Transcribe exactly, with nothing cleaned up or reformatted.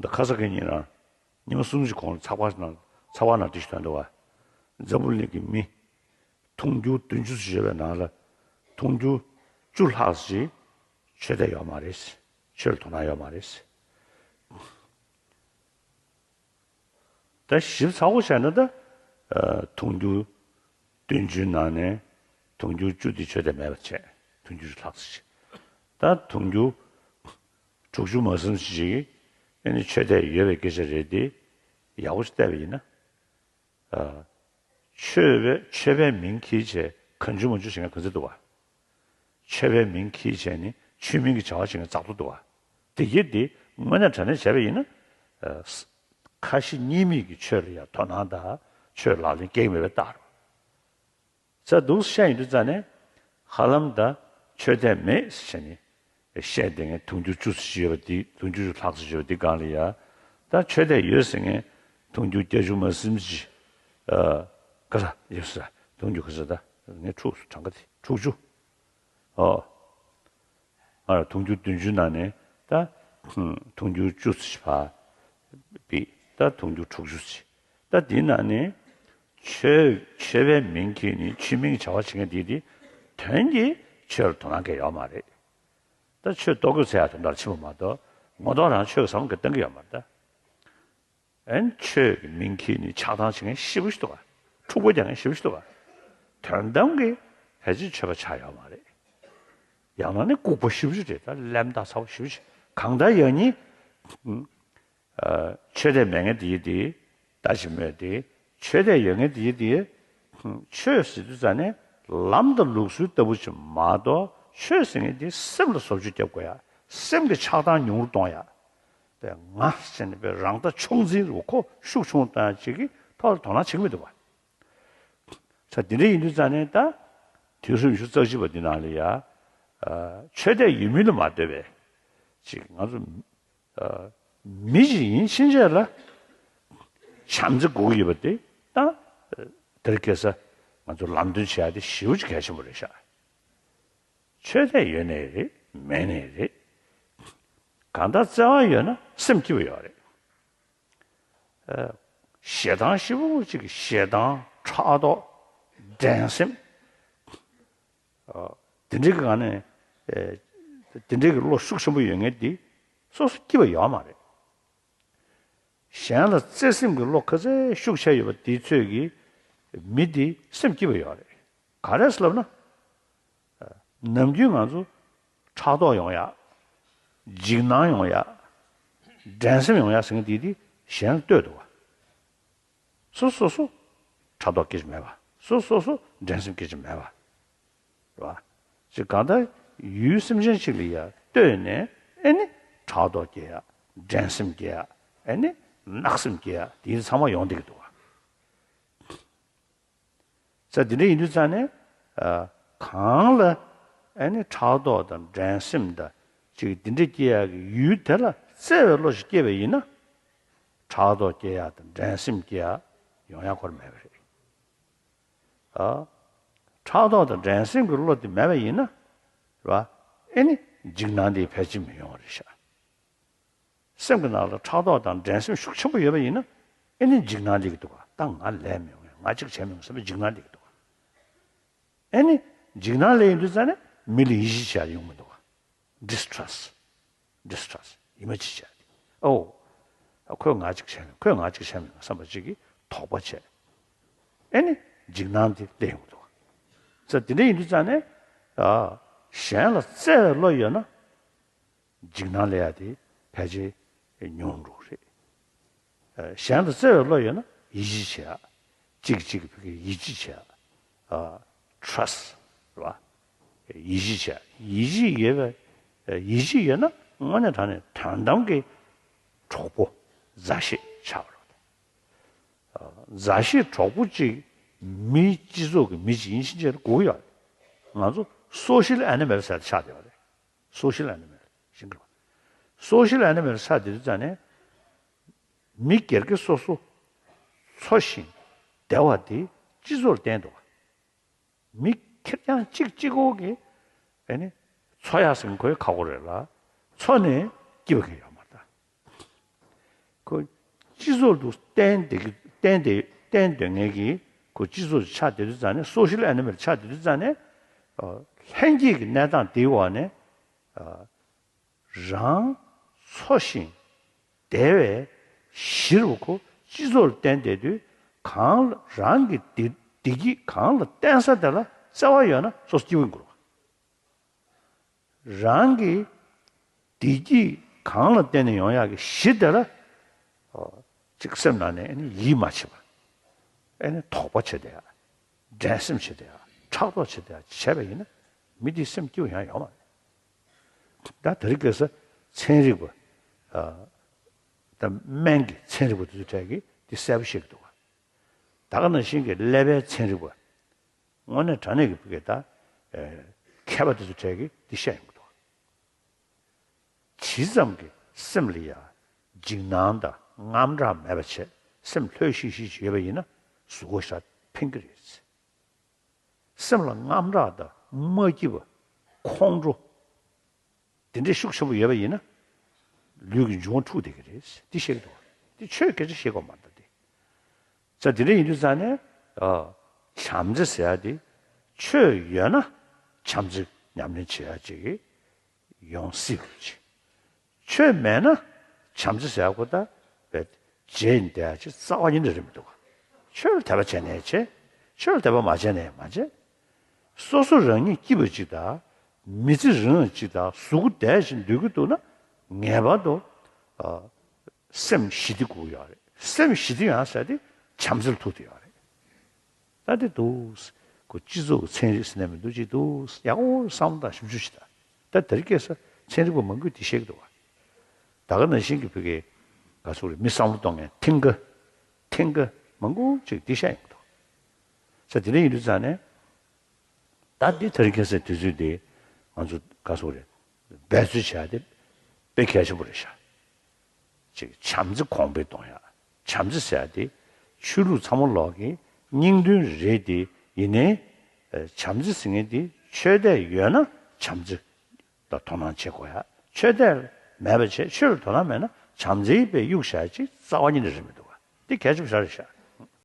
ད་ཁ་ས་གི་ཉིན་རང་ཉི་མ་གསུམ་ཞིག་གོང་ལ་ཚགས་པར་ནང་ཚགས་པར་ནང་འདི་ཞིག་ཐོན་འདུག་བ། འཛམ་བུ་གླིང་གི་མི་མཐོང་རྒྱུ་བདུན་ཅུ་ཞིག་ཡོད་པའི་ནང་ལ་མཐོང་རྒྱུ་བཅུ་ལྷག་ཞིག་ཆོས་དད་ཡོད་མ་རེད། ཆོས་ལ་དོ་སྣང་ཡོད་མ་རེད། ད་ཞིབ་ཚགས་པོ་བྱས་ན་ད། ཨ། མཐོང་རྒྱུ་བདུན་ཅུའི་ནང་ནས་མཐོང་རྒྱུ་བཅུ་དེ་ཆོས་དད་མེད་པ་བྱས། མཐོང་རྒྱུ་བཅུ་ལྷག་ཙམ་ཞིག་ད་མཐོང་རྒྱུ་དྲུག་ཅུ་མ་ཟིན་ཞིག་ཨ་ནི་ཆོས་དད་ཡོད་པའི་སྐད་ཆ་རེད་དེ། ཡག་པོ་ཞིག་བལྟས་པ་ཡིན་ན། ཨ། ཆོས་པའི་ཆོས་པའི་མིང་འཁྱེར་བྱས་གང་བྱུང་མང་བྱུང་བྱེད་མཁན་ག་ཚོད་འདུག་བ། ཆོས་པའི་མིང་འཁྱེར་བྱས་ནས་ཆོས་མིན་གྱི་བྱ་བ་བྱེད་མཁན་ཙག་ཏུ་འདུག་བ། དེ་གྱིས་དེ་དངོས་གནས་དྲང་གནས་བྱས་པ་ཡིན་ན། ཨ། ཁ་ཞེ་གཉིས་མེད་ཀྱི་ཆོས་ལ་ཡང་དོ་སྣང་དང་ཆོས་ལག་ལེན་སྐྱེལ་གྱི་མེད་པའི་རྟགས་རེད། ས་འདུག་བཤད་ཡོང་དུས་ཙ་ནས་ཧ་ལམ་ད་ཆོས་དད་མེད་ཟེར་ནས་བཤད་བསྡད་མཁན་དུང་ཕྱུར་བཅུ་ཙམ་ཡོད་པ་འདི། དུང་ཕྱུར་བཅུ་ལྷག་ཙམ་ཡོད་པ་འདི་སྒང་ལ་ཡ། ད་ཆོས་དད་ཡོད་ཟེར་མཁན་དུང་ཕྱུར་བརྒྱད་ཅུ་མ་ཟིན་ཅིག་ཨ། ག་ས་ཡོད་ས། དུང་ཕྱུར་ག་ས་ད་ངས་འཁྲུགས་སོང་། གྲངས་ཀ་དེ་དྲུག་ཅུ། ཨོ། ང་ལ་དུང་ཕྱུར་བདུན་ཅུ་ནང་ནས་ད་དུང་ཕྱུར་བཅུ་ཙམ་ཕར་བི། ད་དུང་ཕྱུར་དྲུག་ཅུ་ཙམ། ད་འདི་ནང་ནས་ཆོས་ཆོས་པའི་མིང་འཁྱེར་ནས་ཆོས་མིན་གྱི་བྱ་བ་བྱེད་མཁན་འདི་དེ་དོན་གྱིས་ཆོས་ལ་དོ་སྣང་གང་ཡང་ཡོད་མ་རེད། ད་ཆོས་ལྟོ་གོས་འཚོལ་ཡག་དོན་དག་ལ་ཕྱིན་པ་མ་གཏོགས་ངོ་ཐོག་རང་ཆོས་ཀྱི་བསམ་བློ་གང་ཡང་གཏོང་གི་ཡོད་མ་རེད་ད། ཨན། ཆོས་ཀྱི་མིང་འཁྱེར་ནས་ཆགས་སྡང་བྱེད་མཁན་ཞེ་པོ་ཞིག་འདུག་ག་འཁྲུག་པ་རྒྱག་མཁན་ཞེ་པོ་ཞིག་འདུག་ག་དོན་དམ་གྱི་ཕལ་ཆེར་ཆོས་པ་ཆགས་ཡོད་མ་རེད། ཡང་ན་ནི་ལྐུགས་པ་ཞེ་པོ་ཞིག་རེད། ད་གླེན་རྟགས་ཚ་པོ་ཞེ་པོ་ཞིག་གང་ལྟར་ཡང་ནི། ཨ། ཆོས་དད་མེད་མཁན་དེ་ཡིན་དེ། ད་ཅི་སྨོས་དེ། ཆོས་དད་ཡོད་མཁན་དེ་ཡིན་དེ། ཆོས་ཟེར་དུས་ཙ་ནས་ལམ་དང་ལུགས་སྲོལ་ལྟ་བུ་ཅིག་མ་གཏོགས། ཆོས་ཟེར་མཁན་དེ་སེམས་ལ་བཟོ་བཅོས་རྒྱབ་དགོས་ཡ། སེམས་ཀྱི་ཆགས་སྡང་ཉུང་རུ་གཏོང་ཡ། པས་ང་ཟེར་ནས་པས་རང་ལྟ་མཆོག་འཛིན་རུ་ཁོ་ཤུགས་ཆུང་བཏང་ཅིག་གི་ཐོག་ལ་དོ་སྣང་བྱེད་ཀྱི་མི་འདུག་བ། ས་དེ་འདྲ་ཡིན་དུས་ཙ་ནས་ད་དུས་སུ་ཉི་ཤུ་རྩ་གཅིག་པ་འདི་ནང་ལ་ཡ། ཨ། ཆོས་དད་ཡོད་མིན་ལ་མ་ལྟོས་པའི་ཅིག་ང་ཚོ། ཨ། མི་ཞིག་ཡིན་ཕྱིན་ཆད་ལ་བྱམས་བརྩེ་དགོས་ཀྱི་ཡོད་པ་དེ་ད་དེར་ཁེ་ས་ང་ཚོ་ལམ་སྟོན་བྱེད་ཡ་དེ་ཞེ་པོ་ཅིག་གལ་ཆེན་པོ་རེད་ཤག་ཆོས་དད་ཡོད་ནའི་རེད། མེད་ནའི་རེད། གང་ལྟར་བརྩེ་བ་ཡོད་ན་སེམས་སྐྱིད་པོ་ཡོད་རེད། ཨ། ཞེ་སྡང་ཞེ་པོ་ཅིག་གི་ཞེ་སྡང་ཕྲག་དོག་འགྲན་སེམས། ཨ། དེ་འདྲའི་གི་སྒང་ནས། ཨ། དེ་འདྲའི་གི་བློ་ཤུགས་ཆེན་པོ་ཡོད་མཁན་དེ་སོ་སོ་སྐྱིད་པ་ཡོད་མ་རེད། གཞན་ལ་བརྩེ་སེམས་ཀྱི་བློ་ག་ཚོད་ཤུགས་ཆེ་ཡོད་པ་དེ་ཚོད་ཀྱི་མི་དེ་སེམས་སྐྱིད་པ་ཡོད་རེད། ག་རེ་ཟེར་ལབ་ན། ནམ་རྒྱུན་ང་ཚོ་ཕྲག་དོག་ཡོང་ཡ། འཇིགས་སྣང་ཡོང་ཡ། འགྲན་སེམས་ཡོང་ཡ་ཟེར་མཁན་དེ་དེ་གཞན་ལ་ལྟོས་འདུག་བ། སོ་སོ་སོ་ཕྲག་དོག་སྐད་ཆ་མེད་པ། སོ་སོ་སོ་འགྲན་སེམས་སྐད་ཆ་མེད་པ། རེད་བ། ཅིག་གང་ལྟར་ཡུལ་སེམས་ཅན་ཅིག་ལ་ཡ་ལྟོས་ནས་ཨེ་ནི་ཕྲག་དོག་སྐྱེ་ཡ། འགྲན་སེམས་སྐྱེ་ཡ། ཨེ་ནི་བརྣག་སེམས་སྐྱེ་ཡ། དེ་ཚང་མ་ཡོང་བསྡད་ཀྱི་འདུག་བ། ས་འདི་འདྲ་ཡིན་དུས་ཙང་ནས། ཨ། གང་ལ་ཨ་ནི་ཕྲག་དོག་དང་འགྲན་སེམས་དང་ཅིག་འདི་འདྲ་སྐྱེ་ཡག་གི་ཡུལ་དེ་ལ་བརྩེ་བའི་བློ་ཞིག་སྐྱེས་པ་ཡིན་ན། ཕྲག་དོག་སྐྱེ་ཡག་དང་འགྲན་སེམས་སྐྱེ་ཡག་ཡོང་ཡག་ཁོ་རང་མེད་པ་རེད། ཨ། ཕྲག་དོག་དང་འགྲན་སེམས་ཀྱི་བློ་དེ་མེད་པ་ཡིན་ན། རེད་བ། ཨེ་ནི་འཇིགས་སྣང་དེ་ཕལ་ཆེར་མི་ཡོང་བ་རེད་ཤག་སེམས་ཀྱི་ནང་ལ་ཕྲག་དོག་དང་འགྲན་སེམས་ཤུགས་ཆེན་པོ་ཡོད་པ་ཡིན་ན། ཨེ་ནི་འཇིགས་སྣང་སླེབས་ཀྱི་འདུག་ག་ད་ང་ལས་མི་ཡོང་ངས། ང་གཅིག་བྱས་མི་ཡོང་བསམ་པའི་འཇིགས་སྣང་སླེབས་ཀྱི་འདུག་ག་ཨེ་ནི་འཇིགས་སྣང་སླེབས་ཡོང་དུས་ཙང་ནས་མི་ལ་ཡིད་ཆེས་བྱ་ཡོང་མི་འདུག་ག distrust distrust ཡིད་མ་ཆེས་བྱ། ཨོ། ཁོས་ང་གཅིག་བྱས་མི་ཁོས་ང་གཅིག་བྱས་མི་བསམ་པ་ཅིག་གིས་དོགས་པ་བྱས། ཨེ་ནི་འཇིགས་སྣང་དེ་སླེབས་ཡོང་གི་འདུག་ག་ས་དེ་འདྲ་ཡིན་དུས་ཙང་ནས། ཨ། གཞན་ལ་བརྩེ་བའི་བློ་ཡོད་ན། འཇིགས་སྣང་སླེབས་ཡ་དེ་ཕལ་ཆེར་ཉུང་འགྲོ་གི་རེད། ཨ། གཞན་ལ་བརྩེ་བའི་བློ་ཡོད་ན་ཡིད་ཆེས་བྱེད་ཡ། གཅིག་གིས་གཅིག་གི་ཕ་གིར་ཡིད་ཆེས་བྱེད་ཡ། ཨ། trust རེད་བ། ཡིད་ཆེས་བྱེད་ཡ། ཡིད་ཆེས་ཡོད་པའི། ཡིད་ཆེས་ཡོད་ན་དངོས་གནས་དྲང་གནས་དོན་དམ་གྱི་གྲོགས་པོ་མཛའ་བཤེས་ཆགས་པ་རེད། ཨ། མཛའ་བཤེས་གྲོགས་པོ་གཅིག་མི་སྤྱི་ཚོགས་ཀྱི་མི་གཅིག་ཡིན་ཕྱིན་ཆད་དགོས་ཀྱི་ཡོད་རེད། ང་ཚོ་social animal ཟེར་ཏེ་ཆགས་བསྡད་པ་རེད། social animal ཤིང་ཀར་བ། social animal ཆགས་བསྡད་དུས་ཙང་ནས་མི་སྒེར་གྱི་སོ་སོ་འཚོ་ཞིང་བདེ་བ་དེ་སྤྱི་ཚོགས་ལ་བརྟེན་འདུག་ག་མི་ཁེར་རྐྱང་གཅིག་གཅིག་པོ་གིས་ཨེ་ནི་འཚོ་ཡག་ཟེར་མཁན་ཁོའི་ཁག་པོ་རེད་ལ། འཚོ་ནས་སྐྱིད་པ་གང་ཡང་ཡོད་མ་རེད་ད། ཁོ་སྤྱི་ཚོགས་དུ་བརྟེན་བསྡད་ཀྱི་བརྟེན་ཏེ་བརྟེན་སྡོད་མཁན་གྱི་ཁོ་སྤྱི་ཚོགས་ཆགས་བསྡད་དུས་ཙང་ནས་social animal ཆགས་བསྡད་དུས་ཙང་ནས། ལྷན་སྐྱེས་ཀྱི་གནས་སྟངས་དེའི་འོག་ནས། རང་འཚོ་ཞིང་བདེ་བའི་གཞིར་བ་ཁོ་སྤྱི་ཚོགས་ལ་བརྟེན་བསྡད་དུས། གང་ལ་རང་གི་བདེ་བདེ་སྐྱིད་གང་ལ་བརྟེན་ས་དེ་ལ་བརྩེ་བ་ཡོད་ན་སོ་སོ་སྐྱིད་པོ་ཡིན་དགོས་རེད་བ། རང་གི་བདེ་སྐྱིད་གང་ལ་བརྟེན་ནས་ཡོང་ཡག་གི་གཞི་དེ་ལ། ཨོ། གཅིག་སེམས་ནང་ནས་ཨ་ནི་ཡིད་མ་ཆེས་པ། ཨ་ནི་དོགས་པ་བྱེད་བསྡད་ཡག་འགྲན་སེམས་བྱེད་བསྡད་ཡག་ཕྲག་དོག་བྱེད་བསྡད་ཡག་བྱས་པ་ཡིན་ན། མི་དེའི་སེམས་སྐྱིད་པོ་ཡང་ཡོང་མ་རེད། ད་དེ་རིང་ཁ་སང་ཚན་རིག་པ། ཨ། ད་སྨན་གྱི་ཚན་རིག་པ་དེ་ཚོ་གྲས་ཀྱིས་དེ་གསལ་པོ་བཤད་ཀྱི་འདུག་བ། ད་ག་ནང་བཞིན་གྱི་ཀླད་པའི་ཚན་རིག་པ། དངོས་གནས་དྲང་གནས་ཀྱི་བུ་གའི་ད། ཨེ། མཁས་པ་དེ་ཚོ་གྲས་ཀྱིས་འདི་བཤད་ཡོང་གི་འདུག་ཇི་ཙམ་གྱི་སེམས་ལ་ཡ་འཇིགས་སྣང་དང་དངངས་སྐྲག་མེད་པ་བྱས། སེམས་ལྷོད་ཤིག་ཤིག་ཅིག་ཡོད་པ་ཡིན་ན་གཟུགས་པོ་ཤ་ཕན་གྱི་རེད། སེམས་ལ་དངངས་སྐྲག་དང་མ་སྐྱིད་པ། ཁོང་ཁྲོ། དེ་འདྲའི་ཤུགས་ཆེན་པོ་ཡོད་པ་ཡིན་ན། ལུས་ཀྱི་འབྱུང་བ་འཁྲུགས་བསྡད་ཀྱི་རེད། འདི་བཤད་ཀྱི་འདུག་འདི་ཆོས་སྐད་ཆ་བཤད་དགོས་མ་རེད་དེ། ཙང་དེ་འདྲ་ཡིན་དུས་ཙང་ནས། ཨ། བྱམས་བརྩེ་ཟེར་ཡ་དེ། ཆོས་ཡོད་ན་བྱམས་བརྩེ་ཉམས་ལེན་བྱེད་ཡ་ཅིག་ཡོང་སྲིད་པ་ཅིག་ཆོས་མེད་ན་བྱམས་བརྩེ་ཟེར་ཡ་ཁོ་ད་བྱས་བསྡད་ཡ་ཅིག་རྩ་བ་ཉིད་ནས་རེད་མི་འདུག་ག་ཆོས་ལ་དད་པ་བྱས་ནའི་བྱས། ཆོས་ལ་དད་པ་མ་བྱས་ནའི་མ་བྱས། སོ་སོ་རང་ཉིད་སྐྱིད་པ་ཅིག་དང་། མི་ཚེ་རིང་བ་ཅིག་དང་གཟུགས་པོ་བདེ་ཞིང་སྡོད་ཀྱི་འདུག་ན། ངེས་པར་དུ། ཨ། སེམས་ཞི་བདེ་དགོས་ཡོད་རེད། སེམས་ཞི་བདེ་ཡོང་ཟེར་དེ་བྱམས་བརྩེ་ལ་ཐུག་བསྡད་ཡོད་རེད། ད་དེ་འདུག་ཁོ་སྤྱི་ཚོགས་ཀྱི་ཚན་རིག་ཟེར་ནས་མི་འདུག་ཅིག་འདུག་ཡག་པོ་བསམ་བློ་དང་ཞིབ་འཇུག་བྱེད་ད། ད་དེ་རིང་ཁ་སང་ཚན་རིག་པ་མང་པོས་དེ་བཤད་ཀྱི་འདུག་བ། ད་ག་ནང་བཞིན་གྱི་བོད་ཀྱི་ག་སོག་རེད། མི་བསམ་བློ་གཏོང་མཁན་ཐིང་ག་ཐིང་ག་མང་པོ་ཅིག་འདི་བཤད་ཡོང་གི་འདུག་ས་དེ་འདྲ་ཡིན་དུས་ཙང་ནས། ད་འདི་དེ་རིང་ཁ་སང་དུས་ཚོད་འདི་ང་ཚོ་ག་སོག་རེད། འབད་རྩོལ་བྱ་དེ་དཔེ་གལ་ཆེན་པོ་རེད་ཤག་ཅིག་བྱམས་བརྩེ་གོང་འཕེལ་གཏོང་ཡ། བྱམས་བརྩེ་ཟེར་ཡ་དེ་ཆོས་ལུགས་ཚང་མ་ལོག་གི་སྙིང་དོན་རེད་དེ། ཡིན་ནའི་བྱམས་བརྩེ་ཟེར་མཁན་དེ་ཆོས་དད་ཡོད་ན་བྱམས་བརྩེ་ལ་དོ་སྣང་བྱེད་དགོས་ཡ། ཆོས་དད་མེད་པ་བྱས། ཆོས་ལ་དོ་སྣང་མེད་ན་བྱམས་བརྩེའི་དཔེ་གཡུག་བཞག་ཡ་ཅིག་རྩ་བ་ཉིད་ནས་རེད་མི་འདུག་ག་འདི་གལ་ཆེན་པོ་ཞེ་དྲག་རེད་ཤག